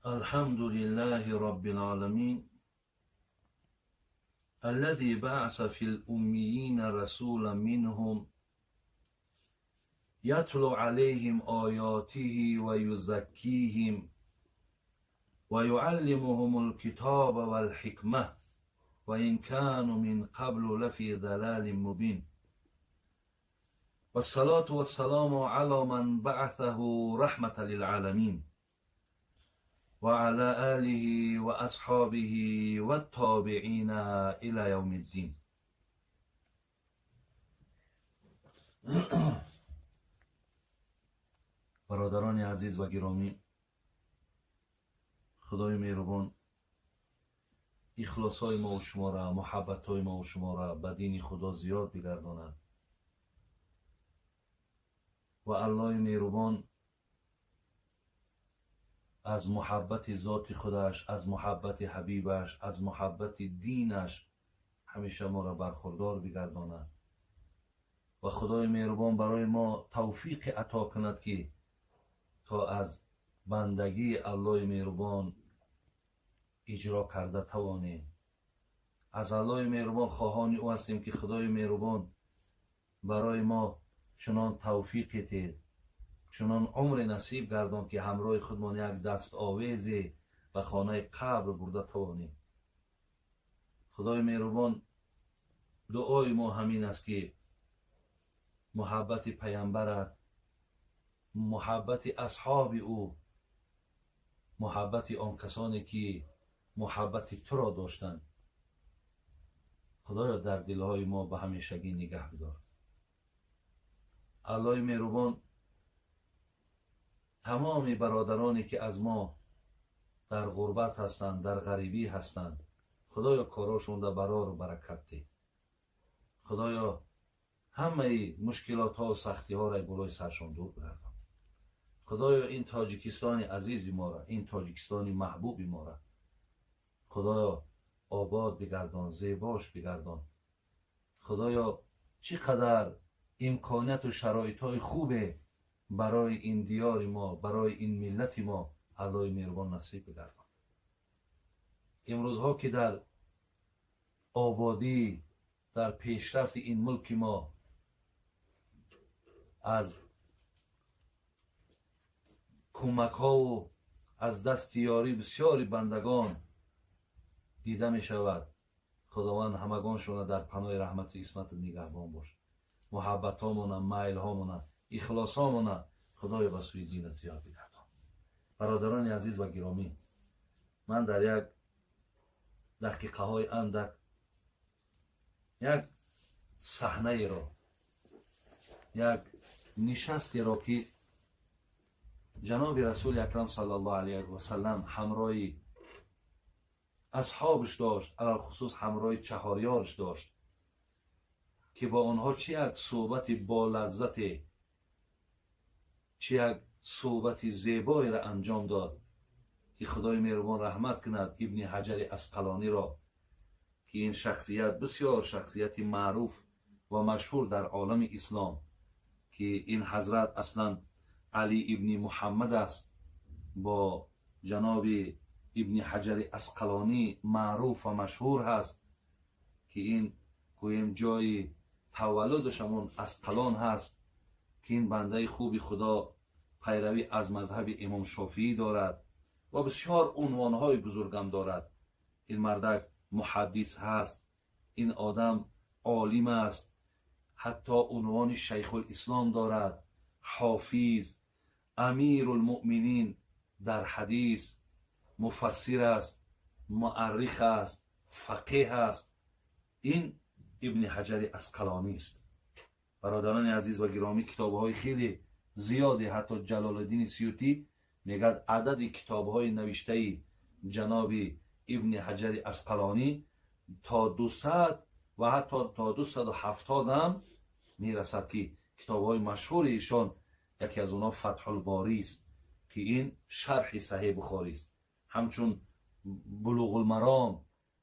الحمد لله رب العالمين الذي بعث في الأميين رسولا منهم يتلو عليهم آياته ويزكيهم ويعلمهم الكتاب والحكمة وإن كانوا من قبل لفي ضلال مبين والصلاة والسلام على من بعثه رحمة للعالمين وعلى آله وأصحابه والتابعين إلى يوم الدين. Бародарони азиз ва гиромӣ, Худои меҳрубон ихлосҳои мову шуморо, муҳаббатҳои мову шуморо ба дини Худо зиёд бигардонад ва Аллоҳи меҳрубон аз муҳаббати зоти худаш, аз муҳаббати ҳабибаш, аз муҳаббати динаш ҳамеша моро бархурдор бигардонад ва Худои меҳрубон барои мо тавфиқе ато кунад, ки то аз бандагии Аллоҳи меҳрубон иҷро карда тавонем. Аз Аллоҳи меҳрубон хоҳони ӯ ҳастем, ки Худои меҳрубон барои мо чунон тавфиқе тед, чунон умре насиб гардон, ки ҳамроҳи худмон як дастовезе ба хонаи қабр бурда тавонем. Худои меҳрубон, дуои мо ҳамин аст, ки муҳаббати паямбарат, муҳаббати асҳоби ӯ, муҳаббати он касоне ки муҳаббати туро доштанд, Худоё, дар дилҳои мо ба ҳамешагӣ нигаҳ бидор. Аллоҳи меҳрубон тамоми бародароне ки аз мо дар ғурбат ҳастанд, дар ғарибӣ ҳастанд, Худоё, корошонда барору баракат деҳ. Худоё, ҳамаи мушкилотҳо сахтиҳоро болои саршон дур бигардон. Худоё, ин Тоҷикистони азизи моро, ин Тоҷикистони маҳбуби моро, Худоё, обод бигардон, зебош бигардон. Худоё, чӣ қадар имконияту шароитҳои хубе барои ин диёри мо, барои ин миллати мо Аллоҳи меҳрубон насиб бигардон. Имрӯзҳо ки дар ободӣ, дар пешрафти ин мулки мо аз кӯмакҳову аз дасти ёрӣ бисёри бандагон дида мешавад, Худованд ҳамагоншона дар паноҳи раҳмату исмату нигаҳбон бош. Муҳаббатҳомона, майлҳомона, ихлосҳомона, Худоё, ба сӯи динат зиёд бигардон. Бародарони азиз ва гиромӣ, ман дар як дақиқаҳои андак як саҳнаеро, як нишастеро, ки ҷаноби Расули Акрам саллаллоҳу алайҳи васалам ҳамроҳи асҳобаш дошт, алалхусус ҳамроҳи чаҳорёрш дошт, ки бо онҳо чӣ як суҳбати болаззате, чӣ як суҳбати зебоеро анҷом дод, ки Худои меҳрубон раҳмат кунад Ибни Ҳаҷари Асқалониро, ки ин шахсият бисёр шахсияти маъруф ва машҳур дар олами ислом, ки ин ҳазрат аслан Али ибни Муҳаммад аст, бо ҷаноби Ибни Ҳаҷари Асқалонӣ маъруф ва машҳур ҳаст, ки ин гӯем ҷои таваллудаш ҳамон Асқалон ҳаст, ки ин бандаи хуби Худо пайравӣ аз мазҳаби Имом Шофиӣ дорад ва бисёр унвонҳои бузургам дорад. Ин мардак муҳаддис ҳаст, ин одам олим аст, ҳатто унвони шайхулислом дорад, ҳофиз, амирулмуъминин дар ҳадис, муфассир аст, муаррих аст, фақеҳ аст. Ин Ибни Ҳаҷари Асқалонист. Бародарони азиз ва гиромӣ, китобҳои хеле зиёде, ҳатто Ҷалолиддини Сиютӣ мегӯяд, адади китобҳои навиштаи ҷаноби Ибни Ҳаҷари Асқалонӣ то 200 ва ҳатто то 270 ҳам мерасад, ки китобҳои машҳури ишон яке аз онҳо Фатҳулборист, ки ин шарҳи Саҳеҳ Бухорист, ҳамчун Булуғулмаром,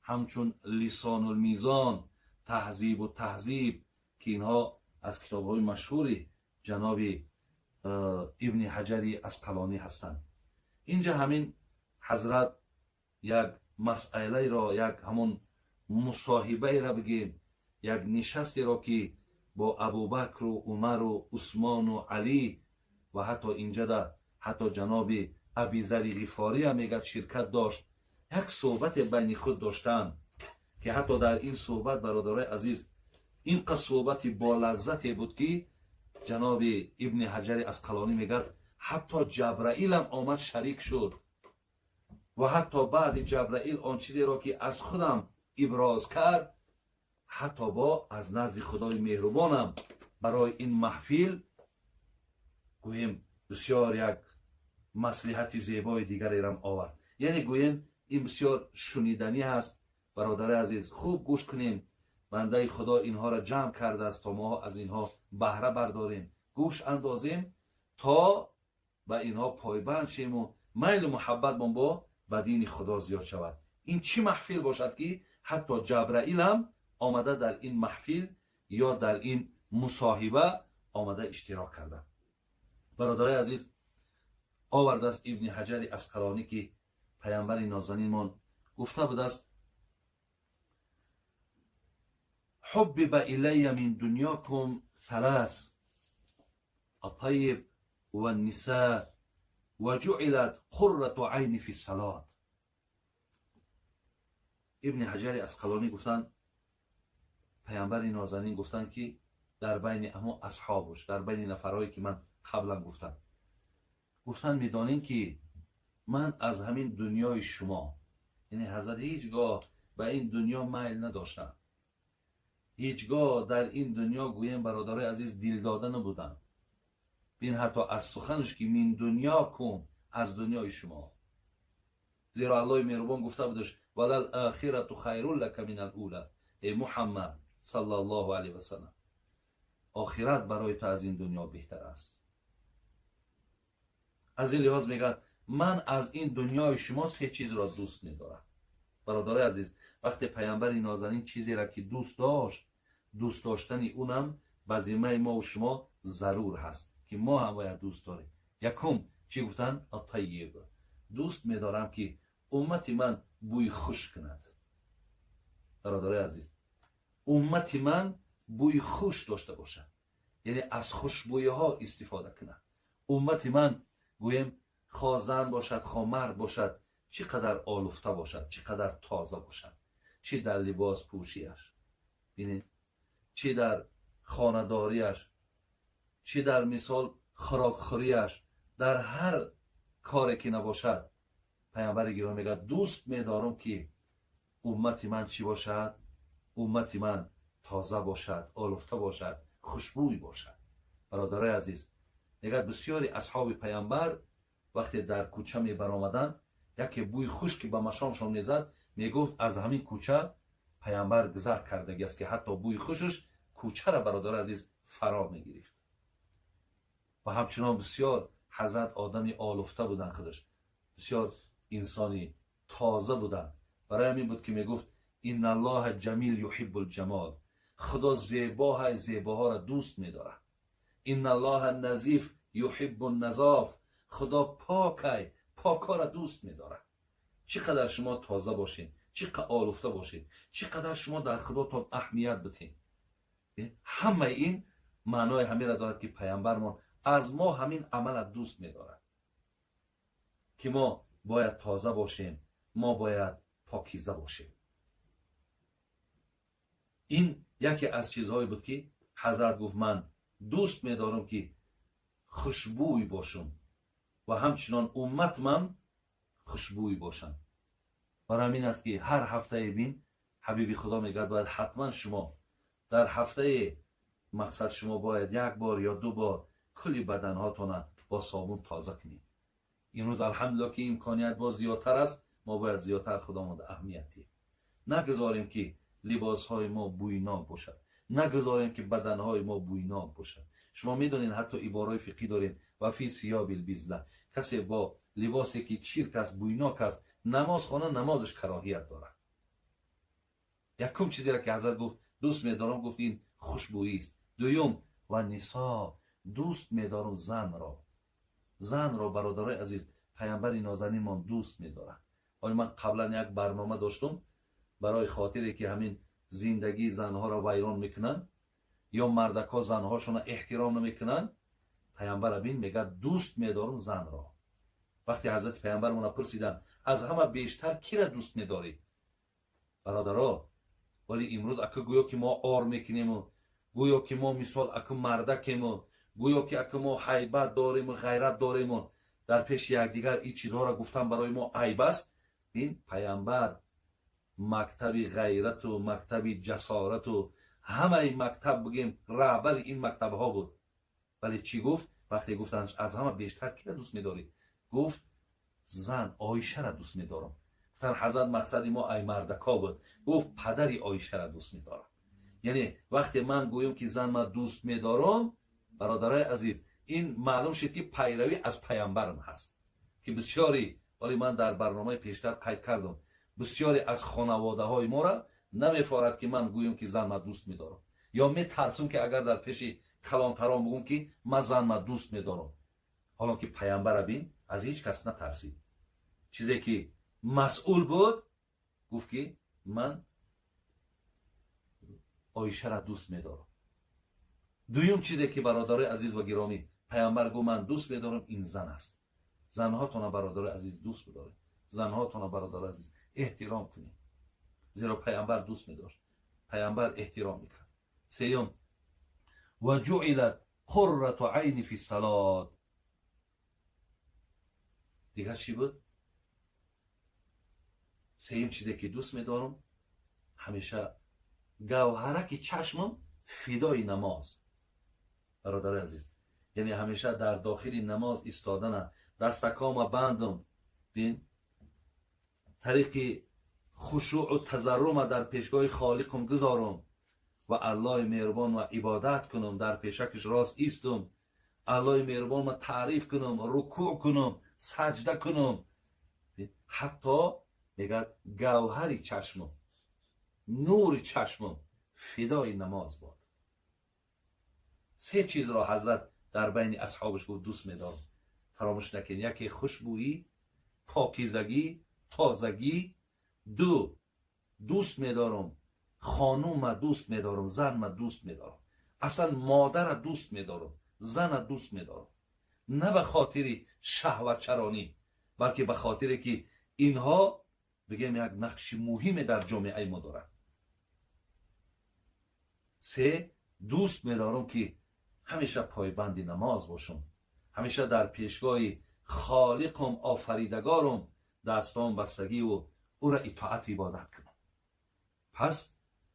ҳамчун Лисонулмизон, Таҳзибу таҳзиб, ки инҳо аз китобҳои машҳури ҷаноби Ибни Ҳаҷари Асқалонӣ ҳастанд. Инҷа ҳамин ҳазрат як масъалаеро, як ҳамон мусоҳибаеро бигем, як нишастеро ки бо Абубакру Умару Усмону Алӣ ва ҳатто инҷада ҳатто ҷаноби Абизари Ғифория мегӯяд ширкат дошт, як суҳбате байни худ доштанд ки ҳатто дар ин суҳбат, бародарои азиз, ин қад суҳбати болаззате буд ки ҷаноби Ибни Ҳаҷари Асқалонӣ мегӯяд ҳатто Ҷабраилам омад шарик шуд ва ҳатто баъди Ҷабраил он чизеро ки аз худам иброз кард, ҳатто бо аз назди Худои меҳрубонам барои ин маҳфил гӯем бисёр як маслиҳати зебои дигарерам овард. Яъне гӯем ин бисёр шуниданӣ ҳаст. Бародари азиз, хуб гӯш кунем. Бандаи Худо инҳоро ҷамъ кардааст то мо аз инҳо баҳра бардорем, гӯш андозем то ба инҳо пойбанд шему майлу муҳаббатмон бо ба дини Худо зиёд шавад. Ин чӣ маҳфил бошад ки ҳатто Ҷабраилам омада дар ин маҳфил ё дар ин мусоҳиба омада иштирок карда. Бародарои азиз, овардааст Ибни Ҳаҷари Асқалонӣ ки паямбари нозанинмон гуфта будааст: حبب إلي من دنياكم ثلاث: الطيب والنساء وجعلت قرة عيني في الصلاة. Ибни Ҳаҷари Асқалонӣ гуфтанд, паямбари нозанин гуфтанд ки дар байни амо асҳобуш, дар байни нафарҳое ки ман қаблан гуфтам, гуфтанд медонем ки ман аз ҳамин дунёи шумо, яъне ҳазрат ҳеҷ гоҳ ба ин дунё майл надоштам, ҳеҷ гоҳ дар ин дунё гӯем бародарои азиз дилдода набудам. Бин ҳатто аз суханаш ки мин дунёкум, аз дунёи шумо, зеро Аллоҳи меҳрубон гуфта будаш: валал охирату хайрун лака минал ула. Эй Муҳаммад саллаллоҳу алайҳи васаллам, охират барои ту аз ин дунё беҳтар аст. Аз ин лиҳоз мегӯяд ман аз ин дунёи шумо се чизро дӯст медорам. Бародарои азиз, вақте паямбари нозанин чизеро ки дӯст дошт, дӯст доштани унам ба зиммаи мо шумо зарур ҳаст ки мо ҳам бояд дӯст дорем. Якум чӣ гуфтанд? Аттайиб. Дӯст медорам ки уммати ман бӯи хуш кунад. Бародарои азиз, уммати ман бӯи хуш дошта бошад, яъне аз хушбӯиҳо истифода кунад. Уммати ман гӯем хо зан бошад, хо мард бошад, чӣ қадар олуфта бошад, чӣ қадар тоза бошад, чӣ дар либос пӯшиаш, бинед, чӣ дар хонадориаш, чӣ дар мисол хӯрокхӯриаш, дар ҳар коре ки набошад, паямбари гиромӣ мегӯяд дӯст медорам ки уммати ман чӣ бошад? Уммати ман тоза бошад, олуфта бошад, хушбӯй бошад. Бародарои азиз, мегӯяд бисёри асҳоби паямбар вақте дар кӯча мебаромаданд, яке бӯи хуш ки ба машомшон мезад, мегуфт аз ҳамин кӯча паямбар гузар кардагӣ аст ки ҳатто бӯи хушаш кӯчаро, бародарои азиз, фаро мегирифт. Ва ҳамчунон бисёр ҳазрат одами олуфта буданд, худаш бисёр инсони тоза буданд. Барои ҳамин буд ки мегуфт инналлоҳа ҷамил юҳиббул ҷамол, Худо зебоҳай, зебоҳоро дӯст медорад. Инналлоҳа назиф юҳиббун назоф, Худо покай, покҳоро дӯст медорад. Чӣ қадар шумо тоза бошед, чӣ қадар олуфта бошед, чӣ қадар шумо дар Худотон аҳамият битед, ҳамаи ин маънои ҳамеро дорад ки паямбармон аз мо ҳамин амала дӯст медорад ки мо бояд тоза бошем, мо бояд покиза бошем. Ин яке аз чизҳое буд ки ҳазрат гуфт ман дӯст медорам ки хушбӯй бошам ва ҳамчунон умматмам хушбӯй бошанд. Барои ҳамин аст ки ҳар ҳафтае бин ҳабиби Худо мегӯяд бояд ҳатман шумо дар ҳафтае мақсад шумо бояд як бор ё ду бор кулли баданҳотона бо собун тоза кунед. Имрӯз алҳамдулиллоҳ ки имконият боз зиёдтар аст, мо бояд зиёдтар худомонда аҳамият диҳем. Нагузорем ки либосҳои мо бӯйнок бошад, нагузорем ки баданҳои мо бӯйнок бошад. Шумо медонед ҳатто ибораи фиқҳӣ дорем ва фи сиёбил бизла, касе бо либосе ки чирк аст, бӯйнок аст, намоз хона, намозаш кароҳият дорад. Якум чизеро ки ҳазрат гуфт дӯст медорам, гуфт ин хушбӯист. Дуюм ва нисо, дӯст медорам занро. Занро, бародарои азиз, Паямбари нозанинмон дӯст медорад. Ҳоло ман қаблан як барнома доштум барои хотире ки ҳамин зиндагии занҳоро вайрон мекунанд ё мардакҳо занҳошонро эҳтиром намекунанд. Паямбар бин мегӯяд дӯст медорам занро. Вақте ҳазрати паямбармона пурсиданд аз ҳама бештар кира дӯст медорӣ? Бародаро, вале имрӯз ака гӯё ки мо ор мекунему, гӯё ки мо мисол ака мардакему, гӯё ки ака мо ҳайбат дорему, ғайрат дорему, дар пеши якдигар ин чизҳоро гуфтан барои мо айб аст. Ин паямбар мактаби ғайрату мактаби ҷасорату ҳамаи мактаб бигем раҳбари ин мактабҳо буд. Вале чӣ гуфт? Вақте гуфтанд аз ҳама бештар кира дӯст медорӣ? Гуфт зан Оишаро дӯст медорам. Гуфтанд ҳазрат мақсади мо ай мардакҳо буд. Гуфт падари Оишаро дӯст медорам. Яъне вақте ман гӯям ки зан ман дӯст медорам, бародарои азиз, ин маълум шуд ки пайравӣ аз паямбарам ҳаст, ки бисёре, вале ман дар барномаи пештар қайд кардам, бисёре аз хонаводаҳои моро намефорад ки ман гӯям ки зан ман дӯст медорам, ё метарсам ки агар дар пеши калонтарон бигӯм ки ман зан ман дӯст медорам. Ҳоло ки паямбара бин аз ҳеҷ кас натарсид. Чизе ки масъул буд гуфт ки ман Оишаро дӯст медорам. Дуюм чизе ки бародарои азиз ва гиромӣ паямбар гуфт ман дӯст медорам, ин зан аст. Занҳотона бародарои азиз дӯст бидоред, занҳотона бародарои азиз эҳтиром кунед, зеро паямбар дӯст медошт, паямбар эҳтиром мекард. Сеюм, ва ҷуилат қуррату айни фи салот. Дигар чӣ буд? Сеюм чизе ки дӯст медорам, ҳамеша гавҳараки чашмам фидои намоз. Бародари азиз, яъне ҳамеша дар дохили намоз истодана, дастакома бандум, бин тариқи хушӯъу тазаррума дар пешгоҳи холиқум гузорум ва Аллоҳи меҳрубон ва ибодат кунум, дар пешакиш рост истум, Аллоҳи меҳрубон ма таъриф кунум, рукӯъ кунум, саҷда кунум. Ҳатто мегӯяд гавҳари чашмум, нури чашмум фидои намоз бод. Се чизро ҳазрат дар байни асҳобаш гуфт дӯст медорам, фаромӯш накунед. Яке хушбӯӣ, покизагӣ, тозагӣ. Ду, дӯст медорам хонума дӯст медорам, занма дӯст медорам, аслан модара дӯст медорам, зана дӯст медорам, на ба хотири шаҳватчаронӣ, балки ба хотире ки инҳо бигем як нақши муҳиме дар ҷомеаи мо доранд. Се, дӯст медорам ки ҳамеша пойбанди намоз бошам, ҳамеша дар пешгоҳи холиқум офаридагорум дастон бастагиву ӯра итоату ибодат кунам. Пас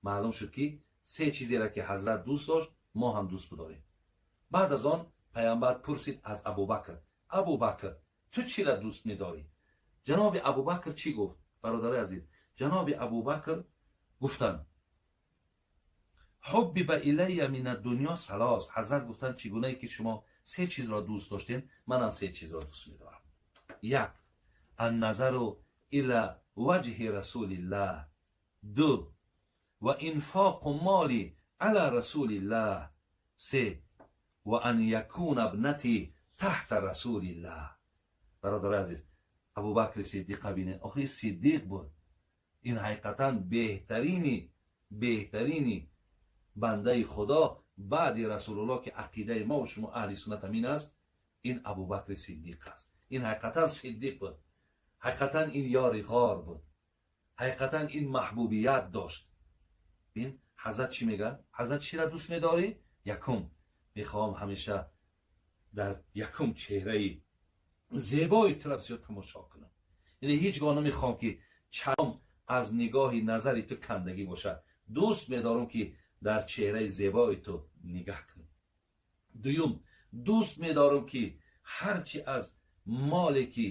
маълум шуд ки се чизеро ки ҳазрат дӯст дошт, мо ҳам дӯст бидорем. Баъд аз он паямбар пурсид аз Абубакр: Абубакр, ту чиро дӯст медорӣ? Ҷаноби Абубакр чӣ гуфт? Бародарои азиз, ҷаноби Абубакр гуфтанд ҳуббиба илайя мин аддунё салос. Ҳазрат гуфтанд чӣ гунае ки шумо се чизро дӯст доштед, манам се чизро дӯст медорам. Як, анназару ила ваҷҳи расулиллаҳ. Ду, ва инфоқу моли ала расулиллаҳ. Се, ва ан якуна ибнати таҳта расулиллаҳ. Бародарои азиз, Абубакри Сиддиқа бинед, охи Сиддиқ буд. Ин ҳақиқатан беҳтарини бандаи Худо баъди Расулуллоҳ, ки ақидаи мо ва шумо аҳли суннат ҳамин аст, ин Абубакри Сиддиқ аст. Ин ҳақиқатан Сиддиқ буд, ҳақиқатан ин ёри ғор буд, ҳақиқатан ин маҳбубият дошт. Бин ҳазрат чӣ мегӯяд? Ҳазрат чиро дӯст медорӣ? Якум, мехоҳам ҳамеша дар якум чеҳраи зебои туро бисёр тамошо кунам. Яъне ҳеҷ гоҳ намехоҳам ки чашм аз нигоҳи назари ту кандагӣ бошад. Дӯст медорам ки дар чеҳраи зебои ту нигаҳ кунам. Дуюм, дӯст медорам ки ҳарчи аз моле ки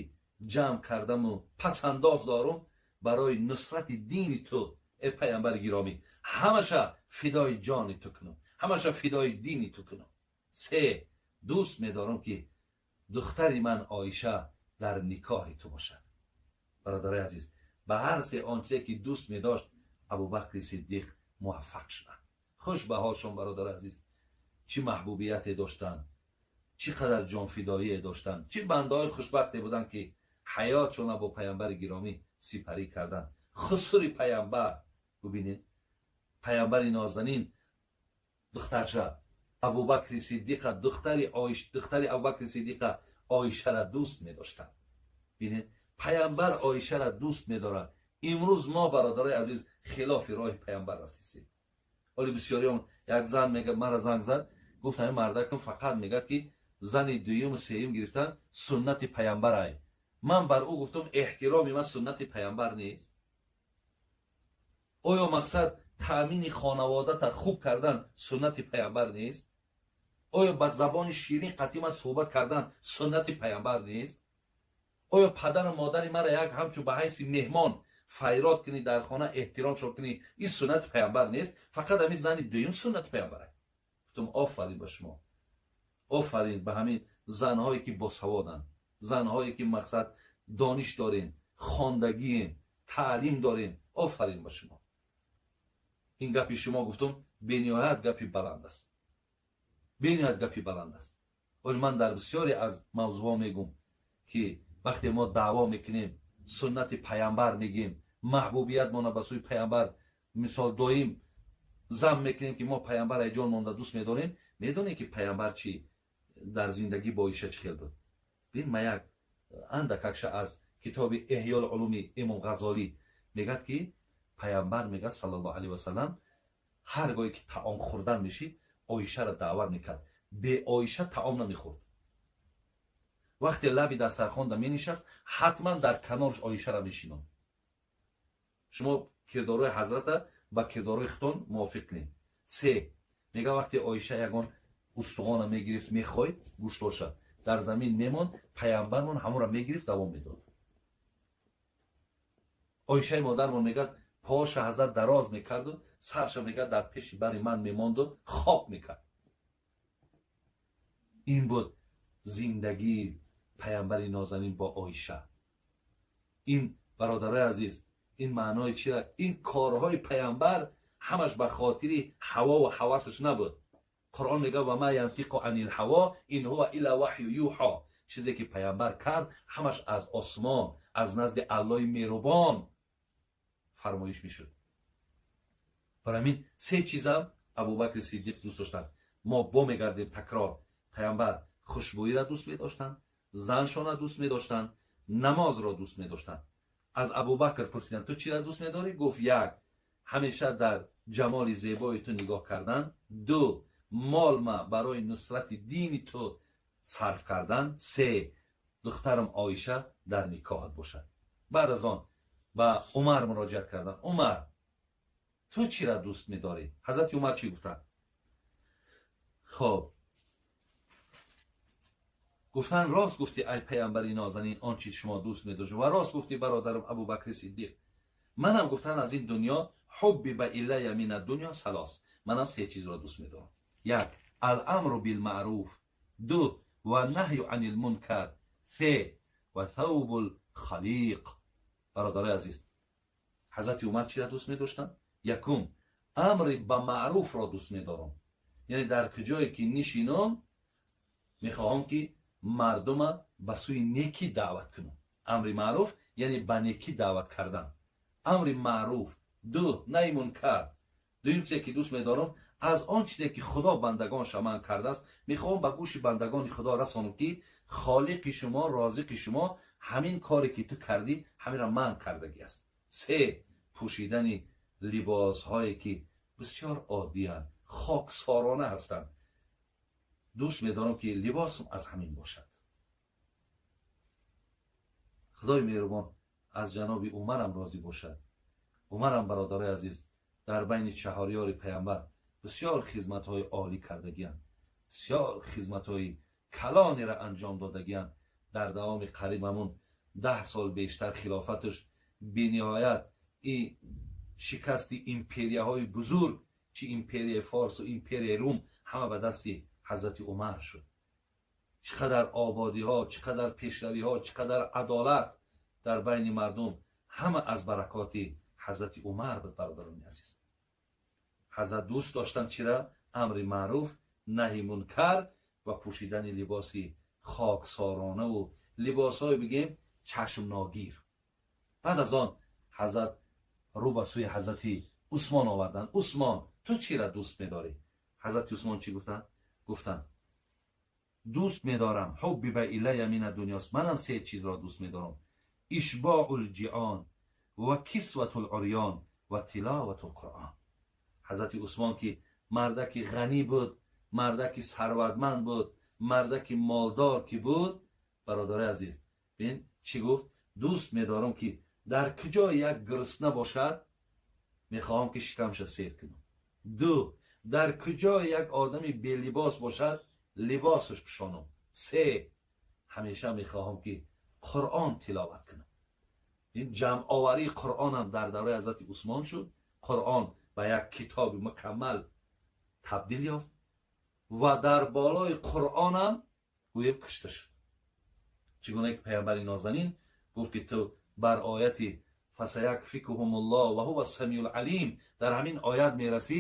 ҷамъ кардаму пасандоз дорам барои нусрати дини ту, э паямбари гиромӣ, ҳамаша фидои ҷони ту кунам, ҳамаша фидои дини ту кунам. Се, дӯст медорам ки духтари ман Оиша дар никоҳи ту бошад. Бародарои азиз, ба ҳар се он чизе ки дӯст медошт Абубакри Сиддиқ муваффақ шуданд. Хуш ба ҳолшон, бародарои азиз, чӣ маҳбубияте доштанд, чӣ қадар ҷонфидоие доштанд, чӣ бандаҳои хушбахте буданд ки Ҳаётшона бо паямбари гиромӣ сипарӣ карданд. Хусури паямбар, бубинед, паямбари нозанин духтарша Абубакри Сиддиқа, духтари Оиш, духтари Абубакри Сиддиқа Оишара дӯст медоштанд. Бинед, паямбар Оишара дӯст медорад. Имрӯз мо, бародарои азиз, хилофи роҳи паямбар рафтистем. Ҳоли бисёриён як зан мега, мара занг зад, гуфт: ҳамин мардакам фақат мегӯяд, ки зани дуюму сеюм гирифтан суннати паямбарай. Ман бар ӯ гуфтам: эҳтироми ман суннати паямбар нест? Оё мақсад таъмини хонаводата хуб кардан суннати паямбар нест? Оё ба забони ширин қатъи ман суҳбат кардан суннати паямбар нест? Оё падару модари мара як ҳамчун ба ҳайси меҳмон файрод кунӣ, дар хона эҳтиромшон кунӣ, ин суннати паямбар нест? Фақат ҳамин зани дуюм суннати паямбар? Гуфтам: офарин ба шумо, офарин ба ҳамин занҳое ки босаводанд, занҳое ки мақсад дониш дорем, хондагием, таълим дорем, офарин ба шумо. Ин гапи шумо, гуфтам, бениҳоят гапи баланд аст, бениҳоят гапи баланд аст. Вале ман дар бисёре аз мавзӯъҳо мегӯм, ки вақте мо даъво мекунем, суннати паямбар мегӯем, маҳбубиятмона ба сӯи паямбар мисол доим зам мекунем, ки мо паямбар ҷон монда дӯст медорем. Медонем, ки паямбар чӣ дар зиндагӣ бо Оиша чӣ хел буд. Бин, ма як андакакша аз китоби Эҳёл улуми Имом Ғазолӣ мегӯяд, ки паямбар мегӯяд, саллаллоҳу алайҳи васалам, ҳар гоҳе ки таом хӯрдан мешид, Оишаро даъват мекард, бе Оиша таом намехӯрд. Вақте лаби дастархонда менишаст, ҳатман дар канорш Оишаро мешинонд. Шумо кирдорҳои ҳазрата ба кирдорҳои худтон мувофиқ кунед. Се мега, вақте Оиша ягон устухона мегирифт, мехоҳид гӯштоша дар замин мемонд, паямбармон ҳамонро мегирифт, давом медод. Оишаи модармон мегӯяд, поша ҳазрат дароз мекарду сарша, мегӯяд, дар пеши бари ман мемонду хоб мекард. Ин буд зиндагии паямбари нозанин бо Оиша. Ин, бародарои азиз, ин маънои чира? Ин корҳои паямбар ҳамаш ба хотири ҳавову ҳавасаш набуд. Қуръон мегӯяд: وما ينطق عن الهوى إن هو إلا وحي يوحى. Чизе ки паямбар кард, ҳамаш аз осмон, аз назди Аллоҳи меҳрубон фармоиш мешуд. Барои ҳамин се чизам Абубакри Сиддиқ дӯст доштанд. Мо бо мегардем такрор: паямбар хушбӯиро дӯст медоштанд, заншона дӯст медоштанд, намозро дӯст медоштанд. Аз Абубакр пурсиданд: ту чиро дӯст медорӣ? Гуфт: як, ҳамеша дар ҷамоли зебои ту нигоҳ кардан, ду, молма барои нусрати дини ту сарф кардан, се, духтарам Оиша дар никоҳат бошад. Баъд аз он ба Умар муроҷиат карданд: Умар, ту чиро дӯст медорӣ? Ҳазрати Умар чӣ гуфтанд? Хоб, гуфтанд: рост гуфтӣ, ай паямбари нозанин, он чи шумо дӯст медошт, ва рост гуфтӣ, бародарам Абубакри Сиддиқ. Манам, гуфтанд, аз ин дунё حبب إلي من الدنيا ثلاث, манам се чизро дӯст медорам: як, الأمر بالمعروف, ду, والنهي عن المنكر, се, والثوب الخليق. Бародарои азиз, ҳазрати Умар чиро дӯст медоштанд? Якум, амри ба маъруфро дӯст медорам, яъне дар куҷое ки нишинам, мехоҳам, ки мардума ба сӯи некӣ даъват кунам. Амри маъруф, яъне ба некӣ даъват кардан, амри маъруф. Ду, наҳи мункар. Дуюм чизе ки дӯст медорам, аз он чизе ки Худо бандагонша манъ кардааст, мехоҳам ба гӯши бандагони Худо расонам, ки Холиқи шумо, Розиқи шумо ҳамин коре ки ту кардӣ, ҳаминро манъ кардагӣ аст. Се, пӯшидани либосҳое ки бисёр оддиянд, хоксорона ҳастанд. Дӯст медорам, ки либосам аз ҳамин бошад. Худои меҳрубон аз ҷаноби Умарам розӣ бошад. Умарам, бародарои азиз, дар байни чаҳорёри паямбар бисёр хизматҳои олӣ кардагианд, бисёр хизматҳои калонеро анҷом додагианд. Дар давоми қариб ҳамун 10 сол бештар хилофаташ, бениҳоят и шикасти империяҳои бузург, чи империяи Форсу империяи Рум, ҳама ба дасти ҳазрати Умар шуд. Чӣ қадар ободиҳо, чӣ қадар пешравиҳо, чӣ қадар адолат дар байни мардум, ҳама аз баракоти ҳазрати Умар буд. Бародарони азиз, ҳазрат дӯст доштанд чира? Амри маъруф, наҳи мункар ва пӯшидани либоси хоксоронаву либосҳое бигем. Чашмногир. Баъд аз он ҳазрат рӯ ба сӯи ҳазрати Усмон оварданд. Усмон, ту чиро дӯст медорӣ? Ҳазрати Усмон чӣ гуфтанд? Гуфтанд: дӯст медорам, حبب إلي من الدنيا ست, манам се чизро дӯст медорам: إشباع الجيعان وكسوة العريان وتلاوة القرآن. Ҳазрати Усмон, ки мардаки ғанӣ буд, мардаки сарватманд буд, мардаки молдор ки буд, бародари азиз, бин, чӣ гуфт? Дӯст медорам, ки дар куҷо як гурусна бошад, мехоҳам, ки шикамша сер кунам. Ду, дар куҷо як одами белибос бошад, либосаш пӯшонам. Се, ҳамеша мехоҳам, ки Қуръон тиловат кунам. Ин ҷамъоварии Қуръонам дар давраи ҳазрати Усмон шуд. Қуръон ба як китоби мукаммал табдил ёфт ва дар болои Қуръонам гӯем кушта шуд. Чӣ гуна ки паямбари нозанин гуфт, ки ту бар ояти فسيكفيكهم الله وهو السميع العليم, дар ҳамин оят мерасӣ,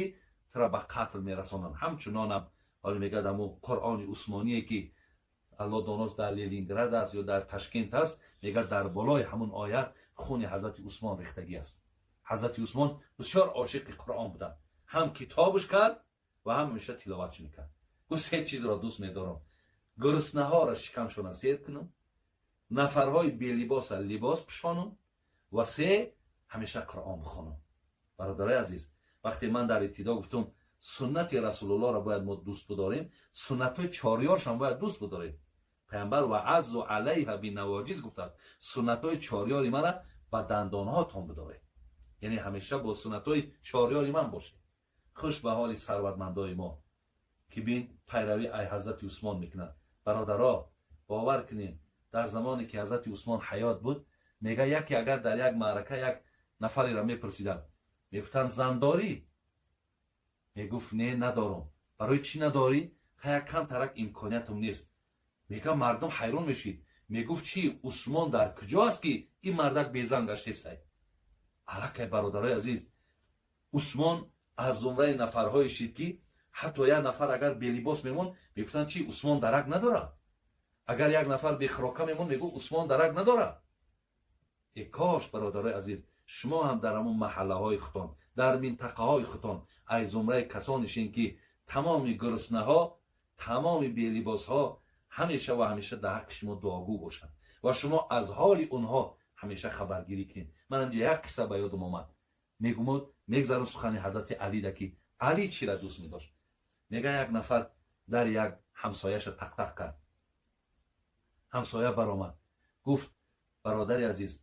тура ба қатл мерасонанд. Ҳамчунонам ҳоле мегӯяд, ҳамун Қуръони усмоние, ки Алло доност, дар Ленинград аст ё дар Ташкент аст, мегӯяд, дар болои ҳамун оят хуни ҳазрати Усмон рехтагӣ аст. Ҳазрати Усмон бисёр ошиқи Қуръон буданд, ҳам китобаш кард ва ҳам ҳамеша тиловатш мекард. Гуфт: се чизро дӯст медорам: гуруснаҳоро шикамшона сер кунам, нафарҳои белибоса либос пӯшонам ва се, ҳамеша Қуръон бихонам. Бародарои азиз, вақте ман дар ибтидо гуфтум, суннати Расулуллоҳро бояд мо дӯст бидорем, суннатҳои чорёршам бояд дӯст бидорем. Паямбар وعضوا عليها بالنواجذ гуфтааст: суннатҳои чорёри мана ба дандонҳотон бидоред, яъне ҳамеша бо суннатҳои чорёри ман бошед. Хуш ба ҳоли сарватмандои мо, ки бин, пайравӣ ай ҳазрати Усмон мекунад. Бародаро, бовар кунед, дар замоне ки ҳазрати Усмон ҳаёт буд, мега, яке агар дар як маърака як нафареро мепурсиданд, мегуфтанд: зан дорӣ? Мегуфт: не, надорам. Барои чӣ надорӣ? Хая, камтарак имкониятам нест. Мега, мардум ҳайрон мешид, мегуфт: чӣ, Усмон дар куҷо аст, ки ин мардак безан гаштесай? Аллакай, бародарои азиз, Усмон аз зумраи нафарҳое шид, ки ҳатто як нафар агар белибос мемонд, мегуфтанд: чӣ, Усмон дарак надорад? Агар як нафар бехирока мемонд, мегуфт: Усмон дарак надорад? Э кош, бародарои азиз, шумо ҳам дар ҳамон маҳаллаҳои худтон, дар минтақаҳои худтон аз зумраи касонешин, ки тамоми гуруснаҳо, тамоми белибосҳо ҳамеша ва ҳамеша дар ҳаққи шумо дуогӯ бошанд ва шумо аз ҳоли онҳо ҳамеша хабаргирӣ кунед. Ман инҷа як қисса ба ёдам омад, мегумод, мегзарам сухани ҳазрати Алида, ки Али чира дӯст медошт. Мега, як нафар дар як ҳамсояша тақтақ кард. Ҳамсоя баромад, гуфт: бародари азиз,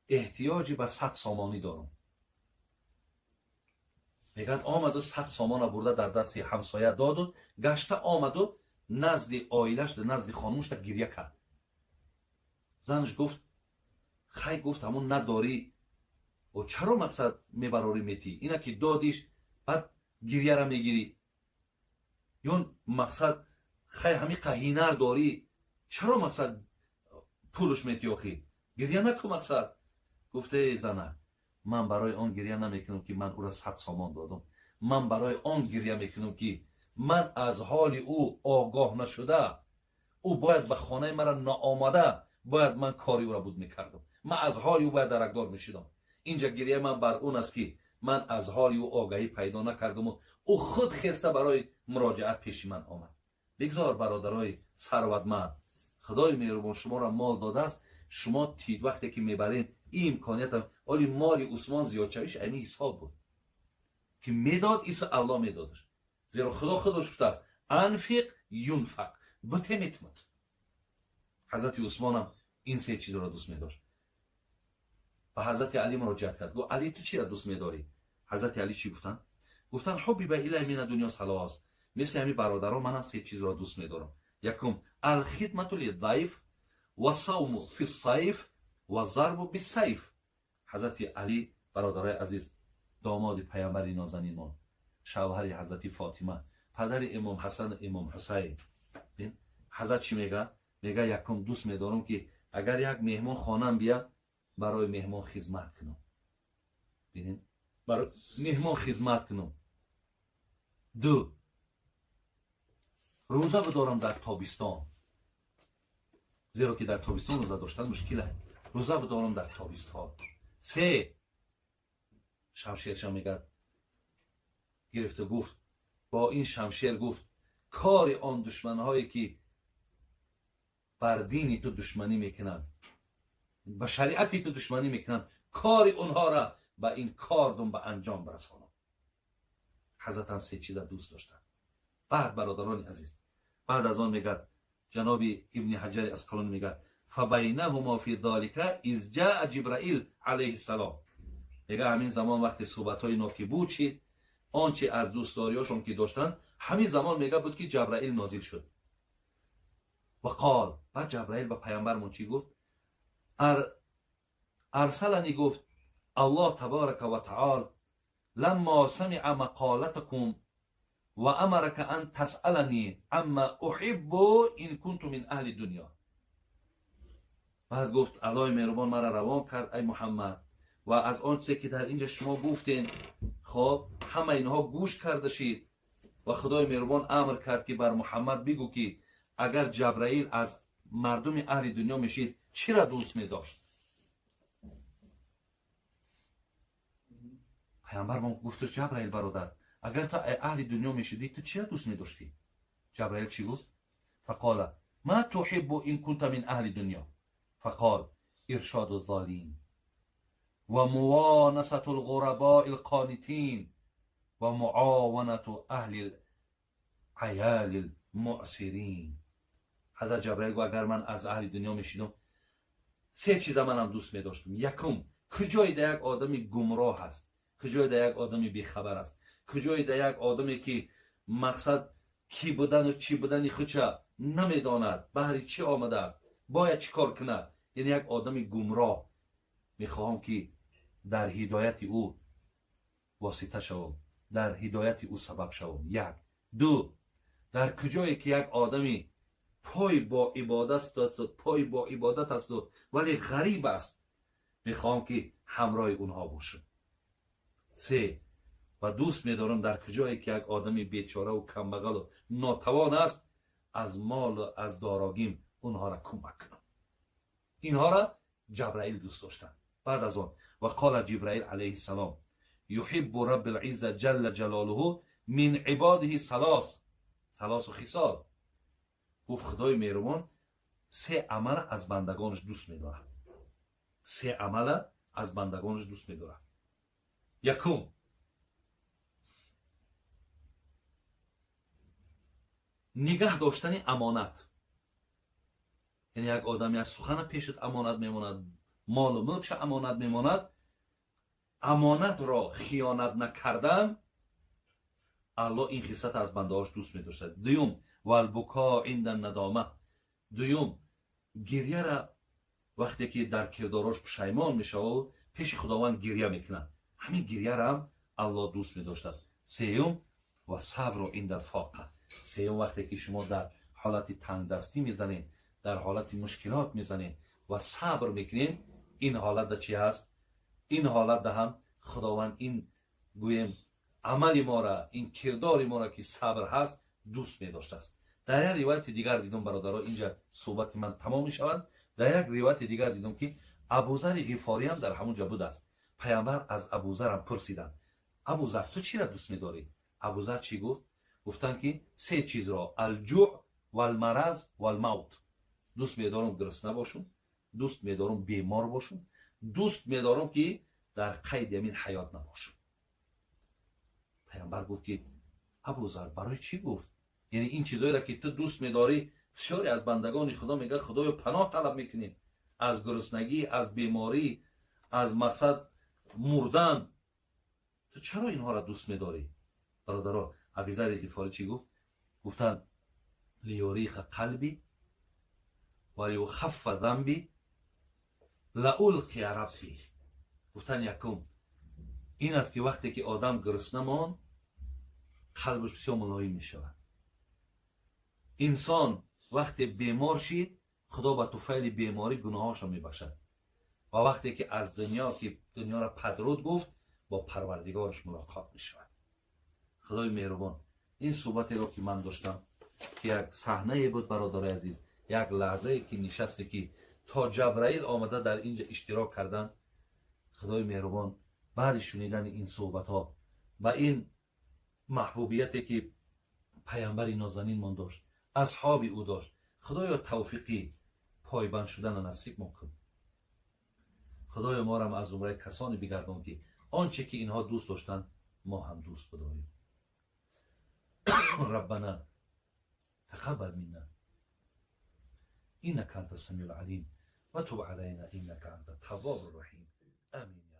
эҳтиёҷи ба 100 сомонӣ дорам. Мегӯяд, омаду 100 сомона бурда дар дасти ҳамсоя доду гашта омаду назди оилаш, назди хонумашта гиря кард. Занаш гуфт: хай, гуфт, ҳамун надорӣ, чаро мақсад мебарорӣ, метӣ? Ина ки додиш, баъд гирьяра мегирӣ. Ё мақсад, хай, ҳамиқа ҳинар дорӣ, чаро мақсад пулш метӣ? Охӣ, гирья наку. Мақсад гуфте: зана, ман барои он гирья намекунам, ки ман ӯро 100 сомон додам. Ман барои он гирья мекунам, ки ман аз ҳоли ӯ огоҳ нашуда, ӯ бояд ба хонаи мара наомада, бояд ман кори ӯро буд мекардам, ман аз ҳоли ӯ бояд даракдор мешудам. Инҷа гирьяи ман бар он аст, ки ман аз ҳоли ӯ огаҳӣ пайдо накардаму ӯ худ хеста барои муроҷиат пеши ман омад. Бигзор, бародарои сарватманд, Худои меҳрубон шуморо мол додааст, шумо тид вақте ки мебаред ин имкониятам. Оли моли Усмон зиёдшавиш ами ҳисоб буд, ки медод, исо Алло медодаш, зеро Худо худаш гуфтааст: أنفق ينفق, буте метмад. Ҳазрати Усмонам ин се чизро дӯст медошт. Ба ҳазрати Алӣ муроҷиат кард, гуфт: Алӣ, ту чиро дӯст медорӣ? Ҳазрати Алӣ чӣ гуфтанд? Гуфтанд: حبب إلي من الدنيا ثلاث. Мисли ҳамин бародарон манам се чизро дӯст медорам. Якум, الخدمة للضيف والصوم في الصيف والضرب بالسيف. Ҳазрати Алӣ, бародарои азиз, домоди паямбари нозанинмон, шавҳари ҳазрати Фотима, падари имом Ҳасану имом Ҳусайн. Ҳазрат чӣ мега? Мега: якум, дӯст медорам, ки агар як меҳмон хонам бия, барои меҳмон хизмат кунам. Бинед, барои меҳмон хизмат кунам. Ду, рӯза бидорам дар тобистон, зеро ки дар тобистон рӯза доштан мушкил аст. рӯза бидорам дар тобистон. Се, шамшерша мегӯяд гирифта гуфт, бо ин шамшер гуфт кори он душманҳое ки бар дини ту душманӣ мекунанд, ба шариати ту душманӣ мекунанд, кори онҳоро ба ин кордум ба анҷом барасонам. Ҳазратам се чиза дӯст доштанд. Баъд бародарони азиз, баъд аз он мегӯяд ҷаноби Ибни Ҳаҷари Асқалонӣ мегӯяд фабайнаҳумо фи залика из ҷаа Ҷибраил алайҳи ссалом. Мегӯяд ҳамин замон вақте суҳбатҳои ино ки буд шид, он чи аз дӯстдориҳошон ки доштанд, ҳамин замон мега буд ки Ҷабраил нозил шуд. Ва қол, баъд Ҷабраил ба паямбармон чӣ гуфт? Арсалани гуфт Аллоҳ табарака ва таол ламма самиа мақолатакум ва амарака ан тасъалани амма уҳиббу ин кунту мин аҳли дунё. Баъд гуфт Аллоҳи меҳрубон мара равон кард, ай Муҳаммад, ва аз он чизе ки дар инҷа шумо гуфтен, хоб ҳама инҳо гӯш карда шид ва Худои меҳрубон амр кард ки бар Муҳаммад бигӯ ки агар Ҷабраил аз мардуми аҳли дунё мешид, чира дӯст медошт? Паямбармон гуфташ Ҷабраил бародар, агар ту аҳли дунё мешидӣ, ту чира дӯст медоштӣ? Ҷабраил чӣ гуфт? Фақола ма туҳиббу ин кунта мин аҳли дунё? Фақол иршоду золим ва муонасату лғурабои лқонитин ва муованату аҳли аяли лмуъсирин. Ҳазрат Ҷабраил гуфт агар ман аз аҳли дунё мешидам, се чиза манам дӯст медоштам. Якум, куҷое да як одами гумроҳ аст, куҷое да як одами бехабар аст, куҷое да як одаме ки мақсад кӣ будану чӣ будани худша намедонад, баҳри чӣ омадааст, бояд чӣ кор кунад, яъне як одами гумроҳ, мехоҳам ки дар ҳидояти ӯ восита шавам, дар ҳидояти ӯ сабаб шавам. Як. Ду, дар куҷое ки як одами пой бо ибодат пой бо ибодат асту вале ғариб аст, мехоҳам ки ҳамроҳи онҳо бошам. Се, ва дӯст медорам дар куҷое ки як одами бечораву камбағалу нотавон аст, аз молу аз дорогим онҳоро кӯмак кунам. Инҳоро Ҷабраил дӯст доштанд. Баъд аз он ва қола Ҷибраил алайҳи ссалом юҳиббу рабби лизза ҷалла ҷалолуҳу мин ибодиҳи салосу хисол. Гуфт Худои меҳрубон се амала аз бандагонаш дӯст медорад. Се амала аз бандагонаш дӯст медорад. Якум, нигаҳ доштани амонат. Яъне як одаме аз сухана пешат амонат мемонад, молу мулкша амонат мемонад, амонатро хиёнат накардан, Аллоҳ ин хислата аз бандаҳош дӯст медоштад. Дуюм, валбуко инда надома. Дуюм, гирьяра вақте ки дар кирдорош пушаймон мешавад, пеши Худованд гирья мекунад, ҳамин гирьяраам Аллоҳ дӯст медоштад. Сеюм, ва сабру инда лфоқа. Сеюм, вақте ки шумо дар ҳолати тангдастӣ мезанед, дар ҳолати мушкилот мезанед ва сабр мекунед, ин ҳолатда чӣ ҳаст? Ин ҳолатда ҳам Худованд ин гӯем амали мора, ин кирдори мора ки сабр ҳаст, дӯст медоштааст. Дар як ривояти дигар дидум бародаро, инҷа суҳбати ман тамом мешавад. Дар як ривояти дигар дидум ки Абузари Ғифориам дар ҳамон ҷо будааст. Паямбар аз Абузарам пурсиданд: Абузар, ту чиро дӯст медорӣ? Абузар чӣ гуфт? Гуфтанд ки се чизро: алҷӯъ валмараз валмавт. Дӯст медорам гурусна бошум, дӯст медорам бемор бошум, дӯст медорам ки дар қайди ҳамин ҳаёт набошум. Паямбар гуфт ки Абузар, барои чӣ гуфт? Яъне ин чизоеро ки ту дӯст медорӣ, бисёре аз бандагони Худо мегӯяд Худоё паноҳ талаб мекунем аз гуруснагӣ, аз беморӣ, аз мақсад мурдан. Ту чаро инҳоро дӯст медорӣ? Бародаро, Абизари Ғифорӣ чӣ гуфт? Гуфтанд лиюриха қалби ва лиюхаффа замби лаулқия рабби. Гуфтанд якум ин аст ки вақте ки одам гурусна монд, қалбаш бисёр мулоим мешавад. Инсон вақте бемор шид, Худо ба туфайли беморӣ гуноҳошро мебахшад. Ва вақте ки аз дунё ки дунёро падруд гуфт, бо Парвардигораш мулоқот мешавад. Худои меҳрубон, ин суҳбатеро ки ман доштам, ки як саҳнае буд, бародарои азиз, як лаҳзае ки нишасте ки То Ҷабраил омада дар инҷа иштирок кардан. Худои меҳрубон, баъди шунидани ин суҳбатҳо ва ин маҳбубияте, ки паямбари нозанинмон дошт, асҳоби ӯ дошт, Худоё, тавфиқӣ пойбанд шудана насиб мо кун. Худоё, морам аз зумраи касоне бигардон, ки он че ки инҳо дӯст доштанд, мо ҳам дӯст бидорем. ربنا تقبل منا إنك أنت السميع العليم وتب علينا إنك أنت التواب الرحيم، آمين.